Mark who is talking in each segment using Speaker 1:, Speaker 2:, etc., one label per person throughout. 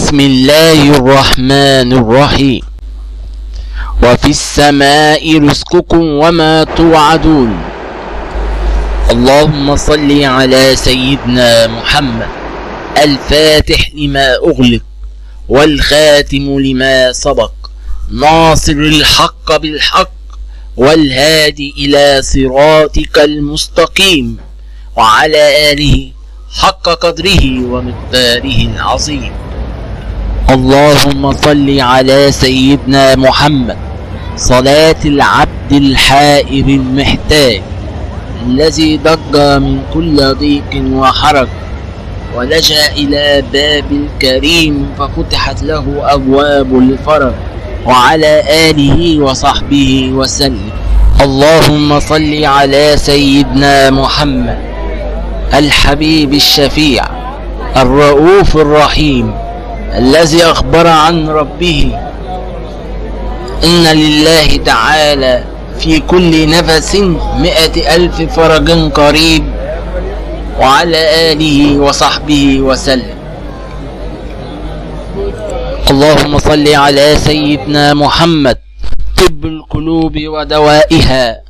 Speaker 1: بسم الله الرحمن الرحيم. وفي السماء رزقكم وما توعدون. اللهم صل على سيدنا محمد الفاتح لما أغلق والخاتم لما سبق، ناصر الحق بالحق والهادي إلى صراطك المستقيم، وعلى آله حق قدره ومقداره العظيم. اللهم صل على سيدنا محمد صلاة العبد الحائر المحتاج الذي ضج من كل ضيق وحرج، ولجأ إلى باب الكريم ففتحت له أبواب الفرج، وعلى آله وصحبه وسلم. اللهم صل على سيدنا محمد الحبيب الشفيع الرؤوف الرحيم الذي أخبر عن ربه إن لله تعالى في كل نفس 100,000 فرج قريب، وعلى آله وصحبه وسلم. اللهم صل على سيدنا محمد طب القلوب ودوائها،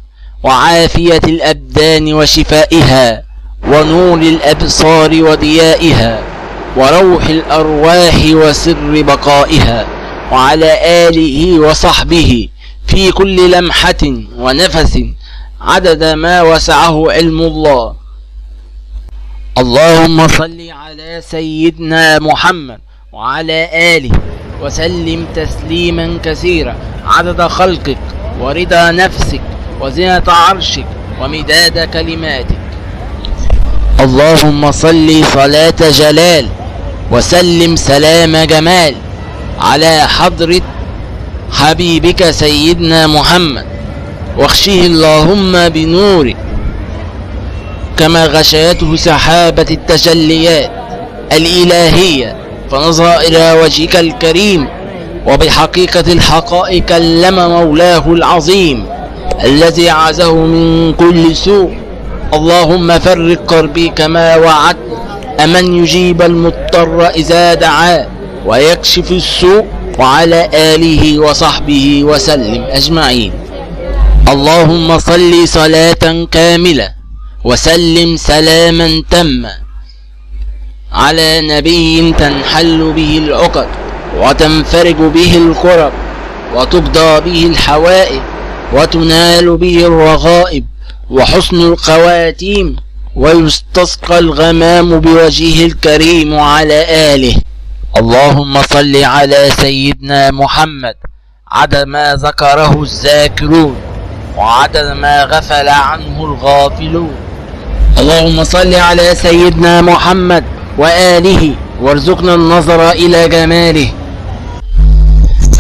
Speaker 1: وعافية الأبدان وشفائها، ونور الأبصار وضيائها، وروح الأرواح وسر بقائها، وعلى آله وصحبه في كل لمحة ونفس عدد ما وسعه علم الله. اللهم صل على سيدنا محمد وعلى آله وسلم تسليما كثيرا عدد خلقك ورضا نفسك وزنة عرشك ومداد كلماتك. اللهم صل صلاة جلال وسلم سلام جمال على حضرة حبيبك سيدنا محمد، واغشه اللهم بنورك كما غشيته سحابة التجليات الإلهية، فنظر إلى وجهك الكريم وبحقيقة الحقائق كلم مولاه العظيم الذي عزه من كل سوء. اللهم فرج كربي كما وعدت، أمن يجيب المضطر إذا دعاه ويكشف السوء، وعلى آله وصحبه وسلم أجمعين. اللهم صل صلاة كاملة وسلم سلاما تاما على نبي تنحل به العقد وتنفرج به الكرب وتقضى به الحوائج وتنال به الرغائب وحسن الخواتيم، ويستسقى الغمام بوجهه الكريم وعلى آله. اللهم صل على سيدنا محمد عدد ما ذكره الذاكرون وعدد ما غفل عنه الغافلون. اللهم صل على سيدنا محمد وآله وارزقنا النظر إلى جماله.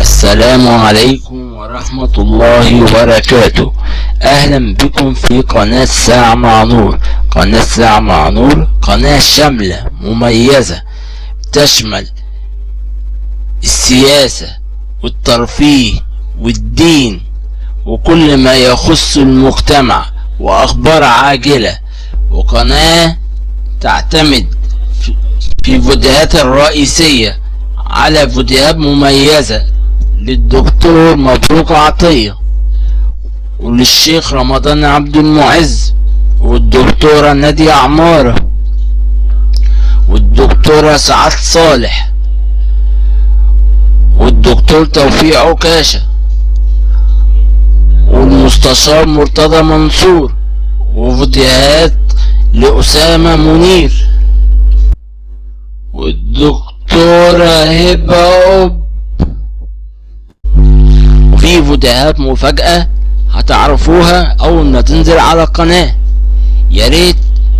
Speaker 1: السلام عليكم ورحمة الله وبركاته. أهلا بكم في قناة ساعة مع نور. قناة ساعة مع نور قناة شاملة مميزة تشمل السياسة والترفيه والدين وكل ما يخص المجتمع وأخبار عاجلة، وقناة تعتمد في فيديوهات الرئيسية على فيديوهات مميزة للدكتور مبروك عطية وللشيخ رمضان عبد المعز والدكتورة نادية عمارة والدكتورة سعاد صالح والدكتور توفيق عكاشة والمستشار مرتضى منصور، وفيديوهات لأسامة منير والدكتورة هبة أب. وفي فيديوهات مفاجأة هتعرفوها أول ما تنزل على القناة. ياريت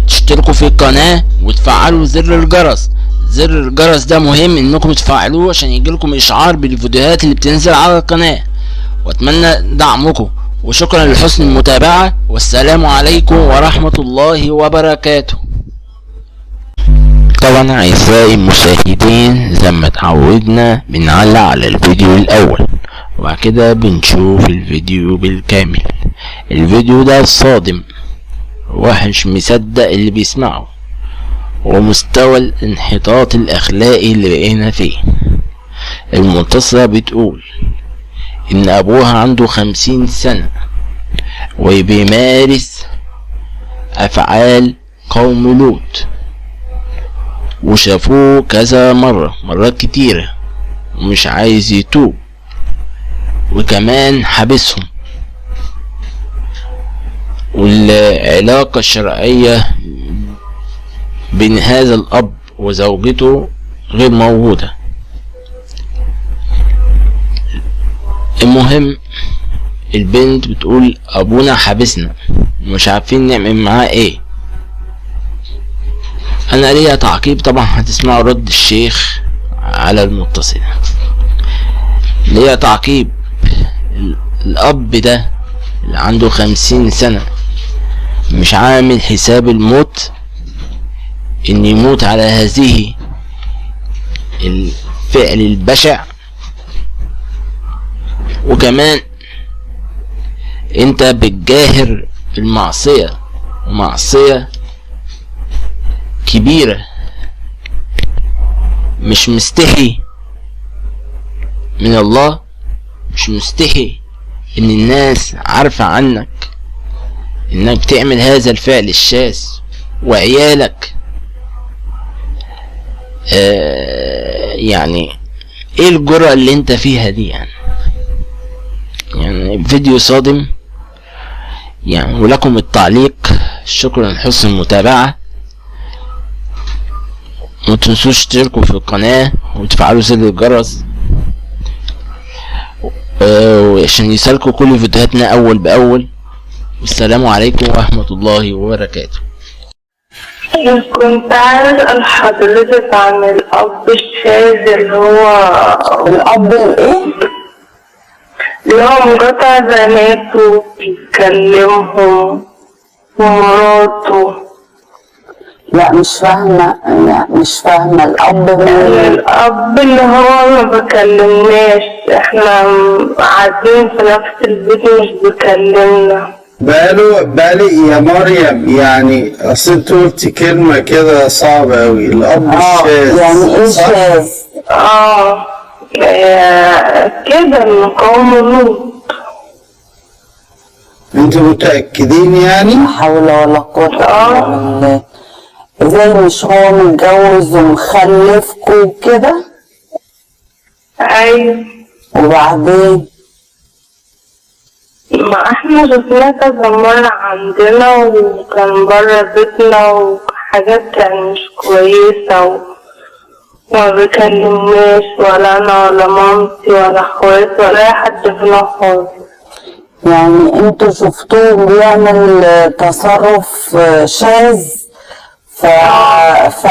Speaker 1: تشتركوا في القناة وتفعلوا زر الجرس. زر الجرس ده مهم انكم تفعلوه عشان يجيلكم اشعار بالفيديوهات اللي بتنزل على القناة، واتمنى دعمكم، وشكرا لحسن المتابعة، والسلام عليكم ورحمة الله وبركاته. طبعا اعزائي المشاهدين، زي ما اتعودنا بنعلق على الفيديو الاول وبعد كده بنشوف الفيديو بالكامل. الفيديو ده صادم، وحش مصدق اللي بيسمعه ومستوى الانحطاط الاخلاقي اللي بقينا فيه. المتصلة بتقول إن أبوها عنده 50 سنة وبيمارس أفعال قوم لوط، وشافوه كذا مرة، مرات كتيرة، ومش عايز يتوب، وكمان حابسهم. والعلاقة الشرعية بين هذا الأب وزوجته غير موجودة. المهم البنت بتقول أبونا حابسنا ومش عارفين نعمل معاه ايه. أنا ليا تعقيب، طبعا هتسمعوا رد الشيخ على المتصلة. ليا تعقيب، الأب ده اللي عنده 50 سنة مش عامل حساب الموت، إن يموت على هذه الفعل البشع. وكمان انت بتجاهر بالمعصية، ومعصية كبيرة، مش مستحي من الله، مش مستحي ان الناس عارفة عنك انك تعمل هذا الفعل الشاذ، وعيالك يعني ايه الجرأة اللي انت فيها دي؟ يعني فيديو صادم يعني، ولكم التعليق. شكرا لحسن المتابعة، ما تنسوش تشتركوا في القناة وتفعلوا زر الجرس عشان يسالكوا كل فيديوهاتنا اول باول. والسلام عليكم ورحمة الله وبركاته.
Speaker 2: كنت عايز اسأل حضرتك عن الأب الشاذ اللي هو
Speaker 3: الأب الإيه؟
Speaker 2: اللي هو مقاطع بناته بيكلمهم ومراته.
Speaker 3: لا مش فاهمة، لا مش فاهمة. الأب مين؟
Speaker 2: الأب اللي هو ما بكلمناش، احنا قاعدين في نفس البيت مش بيكلمنا.
Speaker 4: بالي يا مريم، يعني اصل انت قلتي كلمة كده صعبة اوي. الاب الشاذ،
Speaker 3: يعني ايه شاذ؟
Speaker 2: كده من قوم لوط.
Speaker 4: انتوا متأكدين يعني؟
Speaker 3: لا حول ولا قوة الا بالله. ازاي مش هو متجوز ومخلفكوا وكده؟
Speaker 2: ايوه.
Speaker 3: وبعدين؟
Speaker 2: ما احنا شفناه كذا مرة عندنا وكان برا بيتنا وحاجات يعني مش كويسة، وما بيكلمناش ولا انا ولا مامتي ولا اخواتي ولا اي حد فينا خالص.
Speaker 3: يعني انتوا شفتوه بيعمل تصرف شاذ ف ف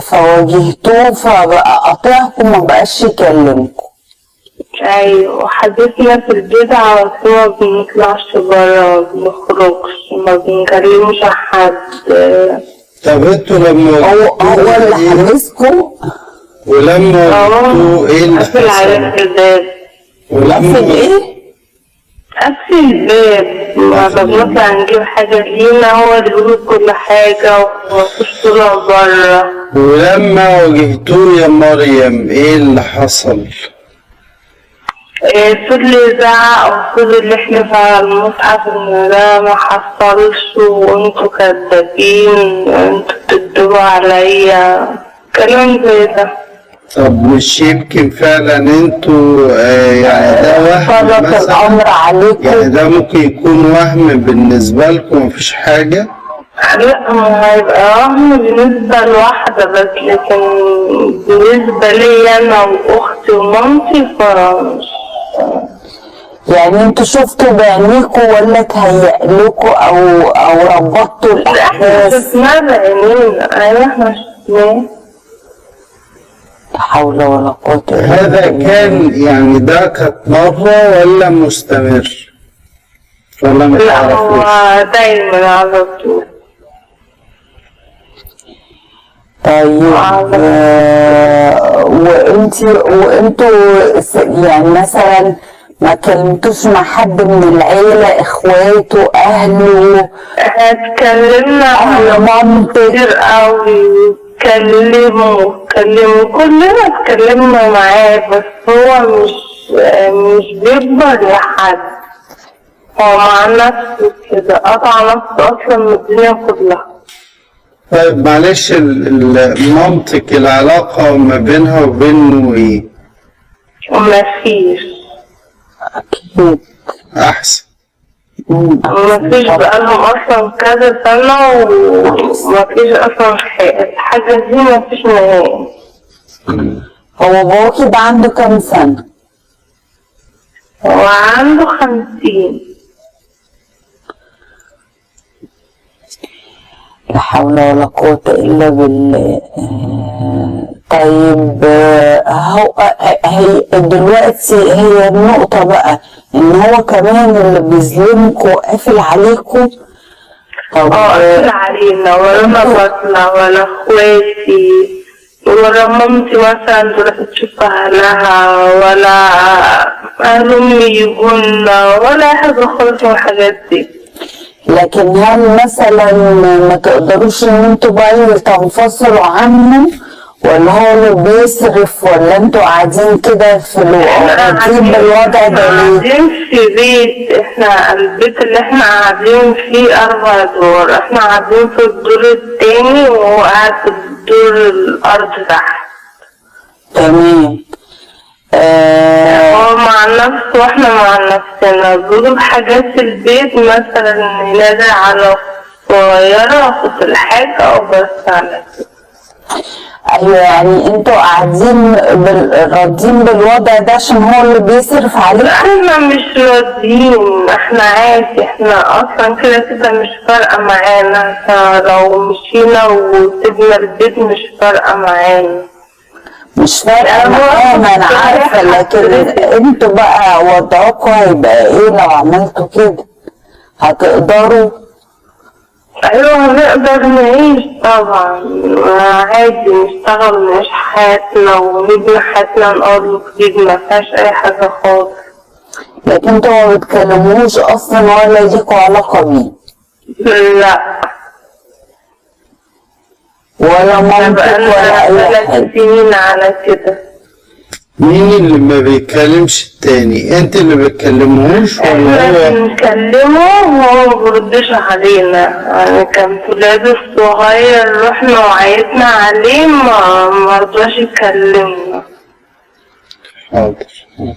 Speaker 3: فواجهتوه فقطعكم ما بقاش يكلمكم.
Speaker 2: ايوه، وحبسنا في البيت على طول، ما بنطلعش برا، ما بنخرجش، ما بنكلمش حد.
Speaker 4: طب انتوا لما
Speaker 3: هو اللي حبسكم؟
Speaker 4: ولما وجدتوه ايه اللي
Speaker 2: قفل علينا الباب.
Speaker 4: ولما
Speaker 3: قفل ايه؟
Speaker 2: قفل الباب، ما بنطلع نجيب حاجة لينا، هو اللي بيجيب كل حاجة ومفيش طلع برا.
Speaker 4: ولما واجهتوه يا مريم ايه اللي حصل؟
Speaker 2: فضل يزعق وفضل يحلف على المصحف ان ده ما حصلش وانتوا كدابين، انتوا بتكدبوا عليا، كلام زي ده.
Speaker 4: طب مش يمكن فعلا انتوا يعني ده وهم مثلا؟
Speaker 3: الامر عليكم
Speaker 4: يعني ده ممكن يكون وهم بالنسبة لكم، مفيش حاجة؟
Speaker 2: لا، ما هيبقى وهم بالنسبة لواحدة بس، لكن بالنسبة لي انا واختي ومامتي فمش.
Speaker 3: يعني انتوا شفتوا بعينيكوا ولا تهيألكوا او ربطتوا الاحداث؟
Speaker 2: احنا شفناه بعينينا. ايوه احنا شفناه.
Speaker 3: لا حول ولا قوة الا بالله.
Speaker 4: هذا كان يعني ده كانت مرة ولا مستمر؟ ولا ما
Speaker 2: لا هو دايما على طول.
Speaker 3: طيب وانتوا يعني مثلا ما كلمتوش مع حد من العيلة، اخواته، اهله؟
Speaker 2: احنا اتكلمنا
Speaker 3: اهل مامتك
Speaker 2: كتير قوي، واتكلموا واتكلموا، كلنا اتكلمنا معاه، بس هو مش بيكبر لحد، هو مع نفسه كده، قطع نفسه أصلا من الدنيا كلها.
Speaker 4: طيب معلش، المنطق العلاقة ما بينها وبينه ايه؟
Speaker 2: ومفيش.
Speaker 3: اكيد.
Speaker 4: احسن.
Speaker 2: مفيش، بقالهم أصلا كذا سنة ومفيش أصلا الحاجة دي مفيش نهائي.
Speaker 3: هو باباكي ده عنده كام سنة؟
Speaker 2: هو عنده 50.
Speaker 3: لا حول ولا قوة إلا بالله. طيب هو هي دلوقتي هي النقطة بقى إن هو كمان اللي بيظلمكوا قافل عليكوا. طب
Speaker 2: قافل علينا، ولا أنا بطلع ولا إخواتي ولا مامتي مثلا تروح تشوف أهلها، ولا أهل أمي يجونا، ولا حاجة خالص من الحاجات دي.
Speaker 3: لكن هل مثلا ما تقدروش ان انتوا بقى تنفصلوا عنه، ولا هو اللي بيصرف، ولا انتوا قاعدين كده في راضيين بالوضع ده ليه؟
Speaker 2: قاعدين في بيت، احنا البيت اللي احنا قاعدين فيه 4 دور، احنا قاعدين في الدور التاني وهو قاعد في الدور الارض تحت.
Speaker 3: تمام.
Speaker 2: هو مع نفسه واحنا مع نفسنا. بيجيب حاجات في البيت مثلا، ينادي على صغيرة اخد الحاجة وبس على كده.
Speaker 3: ايوه، يعني انتوا قاعدين راضيين بالوضع ده عشان هو اللي بيصرف عليكم؟
Speaker 2: احنا مش راضيين، احنا عادي، احنا اصلا كده كده مش فارقة معانا، احنا لو مشينا وسيبنا البيت مش فارقة معانا.
Speaker 3: مش فارقة معانا، انا عارفة، لكن انتوا بقى وضعكم هيبقى ايه لو عملتوا كده؟ هتقدروا؟
Speaker 2: ايوه هنقدر نعيش طبعا، عادي نشتغل ونعيش حياتنا ونبني حياتنا من اول وجديد، ما فيهاش اي حاجة خالص.
Speaker 3: لكن انتوا ما بتكلموش اصلا ولا ليكوا علاقة بيه؟
Speaker 2: لا،
Speaker 3: ولا مامتك ولا اي حاجة.
Speaker 2: سنين على كده.
Speaker 4: مين اللي ما بيتكلمش التاني؟ انت اللي بتكلمهوش ولا
Speaker 2: احنا
Speaker 4: هو؟
Speaker 2: بنكلمه وهو ما بيردش علينا، يعني كان في العيد الصغير رحنا وعيتنا عليه ما رضاش يكلمنا.
Speaker 4: حاضر حاضر.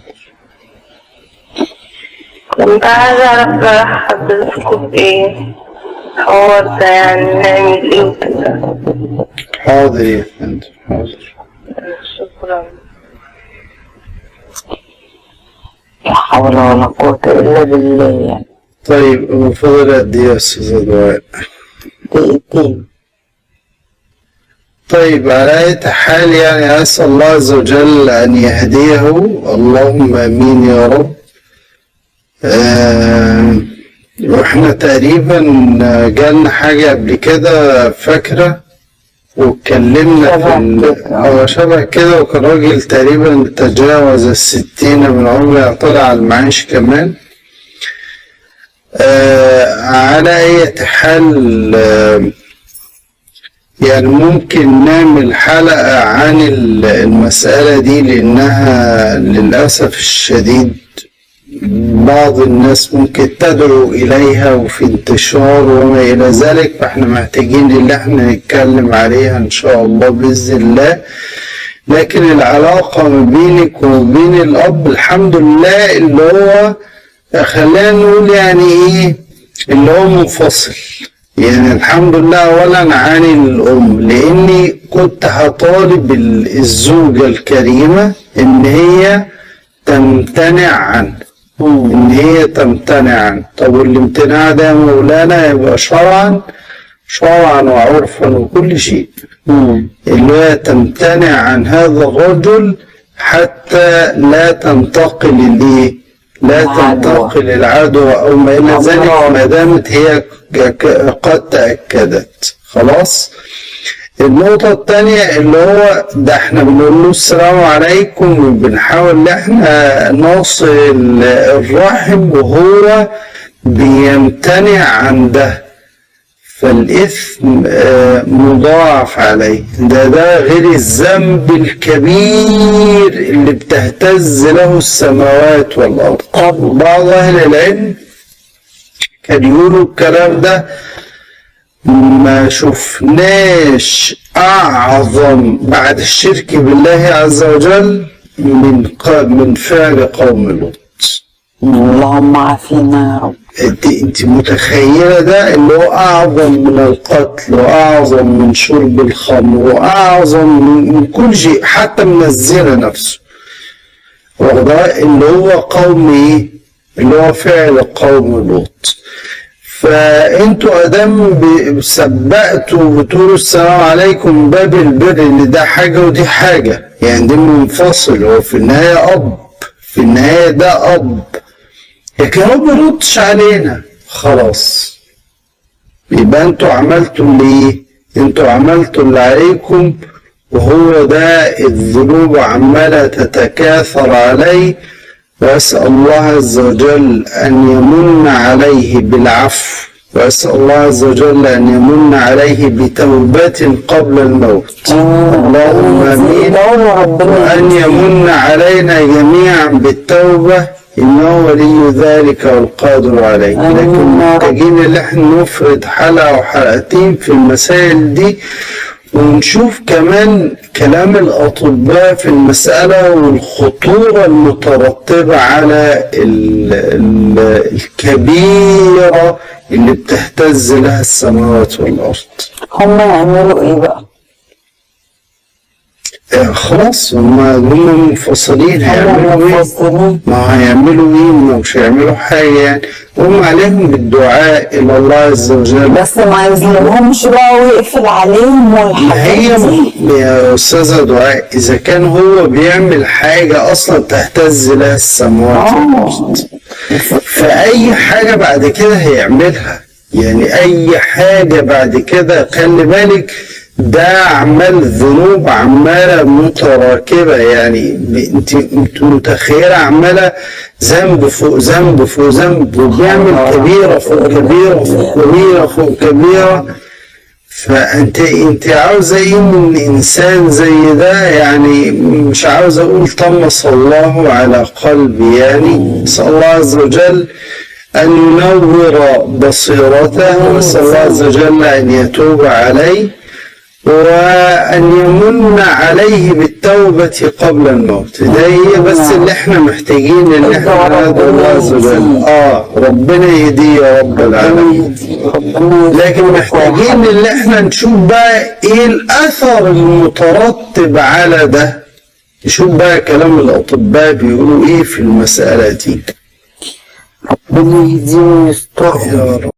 Speaker 2: كنت عايزة اعرف حضرتكم بايه الحوار ده، يعني نعمل ايه وكده.
Speaker 4: حاضر يا فندم، حاضر.
Speaker 2: شكرا.
Speaker 3: لا حول ولا قوة إلا بالله يعني.
Speaker 4: طيب هو فاضل قد إيه يا أستاذة دعاء؟
Speaker 3: دقيقتين.
Speaker 4: طيب على أي حال يعني أسأل الله عز وجل أن يهديه، اللهم آمين يا رب. وإحنا تقريبا جالنا حاجة قبل كده فاكرة، واتكلمنا في شبه كده، وكان راجل تقريبا تجاوز 60 من عمره، طلع على المعاش كمان. على أي حال يعني ممكن نعمل حلقة عن المسألة دي، لأنها للأسف الشديد بعض الناس ممكن تدعو إليها وفي انتشار وما إلى ذلك، فإحنا محتاجين إن احنا نتكلم عليها إن شاء الله بإذن الله. لكن العلاقة ما بينك وبين الأب الحمد لله اللي هو خلينا نقول يعني إيه اللي هو منفصل، يعني الحمد لله أولا عن الأم، لأني كنت هطالب الزوجة الكريمة إن هي تمتنع عنه، إن هي تمتنع عنه. طب والامتناع ده يا مولانا يبقى شرعا شرعا وعرفا وكل شيء، اللي هي تمتنع عن هذا الرجل حتى لا تنتقل الإيه؟ لا تنتقل العدوى أو ما إلى ذلك، ما دامت هي قد تأكدت. خلاص. النقطة الثانية اللي هو ده احنا بنقول له السلام عليكم وبنحاول ان احنا نوصل الرحم وهو بيمتنع عن ده، فالإثم مضاعف عليه. ده غير الذنب الكبير اللي بتهتز له السماوات والأرض. بعض أهل العلم كان يقولوا الكلام ده، ما شفناش أعظم بعد الشرك بالله عز وجل من فعل قوم لوط.
Speaker 3: اللهم عافينا يا رب.
Speaker 4: انت متخيلة ده اللي هو أعظم من القتل، وأعظم من شرب الخمر، وأعظم من كل شيء، حتى من الزنا نفسه. وده اللي هو قوم ايه؟ اللي هو فعل قوم لوط. فانتوا ادام سبقتوا وبتقولوا السلام عليكم باب البر، ان ده حاجة ودي حاجة، يعني دي منفصل، هو في النهاية اب، في النهاية ده اب، لكن هو ما بيردش علينا، خلاص يبقى انتوا عملتوا اللي ايه؟ انتوا عملتوا اللي عليكم، وهو ده الذنوب عمالة تتكاثر عليه. وأسأل الله عز وجل أن يمن عليه بالعفو، وأسأل الله عز وجل أن يمن عليه بتوبة قبل الموت. اللهم آمين. وأن يمن علينا جميعا بالتوبة، إنه ولي ذلك والقادر عليه. لكن محتاجين إن احنا نفرد حلقة أو حلقتين في المسائل دي، ونشوف كمان كلام الأطباء في المسألة والخطورة المترتبة على الكبيرة اللي بتهتز لها السماوات والأرض.
Speaker 3: هم يعملوا إيه بقى؟
Speaker 4: خلاص هم منفصلين، هيعملوا إيه؟ ما هيعملوا إيه؟ مش هيعملوا حاجة يعني. هم عليهم بالدعاء إلى الله عز وجل،
Speaker 3: بس ما يظلمهمش بقى ويقفل عليهم والحاجات دي.
Speaker 4: يا أستاذة دعاء، إذا كان هو بيعمل حاجة أصلا تهتز لها السماوات والأرض، فأي حاجة بعد كده هيعملها، يعني أي حاجة بعد كده خلي بالك ده عمال ذنوب عمالة متراكبة، يعني انت متخيلة عمالة ذنب فوق ذنب فوق ذنب، وبيعمل كبيرة فوق كبيرة فوق كبيرة فوق كبيرة. فانت عاوزة ايه من انسان زي ده؟ يعني مش عاوز اقول طمس الله على قلبي، يعني نسأل الله عز وجل أن ينور بصيرته، ونسأل الله عز وجل أن يتوب عليه، وأن يمن عليه بالتوبة قبل الموت. ده هي بس اللي احنا محتاجين، اللي احنا ندعو الله عز وجل ربنا يهديه يا رب العالمين. لكن محتاجين اللي احنا نشوف بقى ايه الأثر المترتب على ده، نشوف بقى كلام الأطباء بيقولوا ايه في المسألة دي.
Speaker 3: ربنا يهديه ويستره.